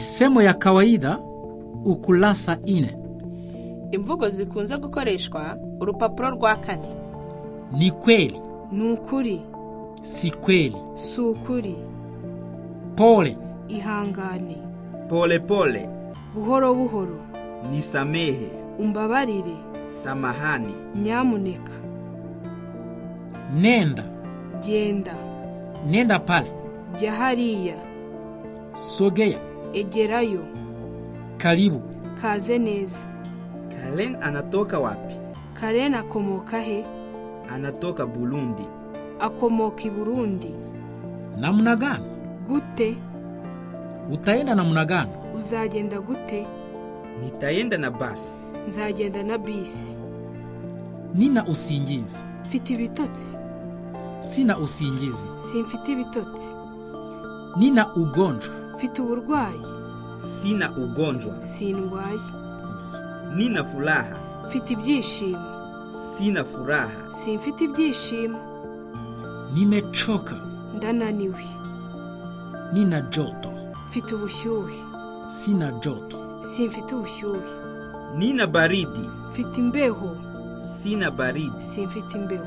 Misemo ya kawaida, ukurasa 4. Imvugo zikunze gukoreshwa, urupapuro rwa 4. Ni kweli? Ni ukuri. Si kweli? Si ukuri. Pole. Ihangane. Pole pole. Buhoro buhoro. Nisamehe. Umbabarire. Samahani. Nyamuneka. Nenda. Genda. Nenda pale. Jya hariya. Sogea. Egerayo. Karibu. Kaze neza. Karen anatoka wapi? Karen akomoka he? Anatoka Burundi. Akomoka i Burundi. Namna gani? Gute? Utaenda namna gani? Uzagenda gute? Nitaenda na basi. Nzagenda na bisi. Nina usingizi. Mfite ibitotsi. Sina usingizi. Simfite ibitotsi. Nina ugonjwa. Mfite uburwayi. Sina ugonjwa. Sindwaye. Nina furaha. Mfite ibyishimo. Sina furaha. Simfite ibyishimo. Nimechoka. Ndananiwe. Nina joto. Mfite ubushyuhe. Sina joto. Simfite ubushyuhe. Nina baridi. Mfite imbeho. Sina baridi. Simfite imbeho.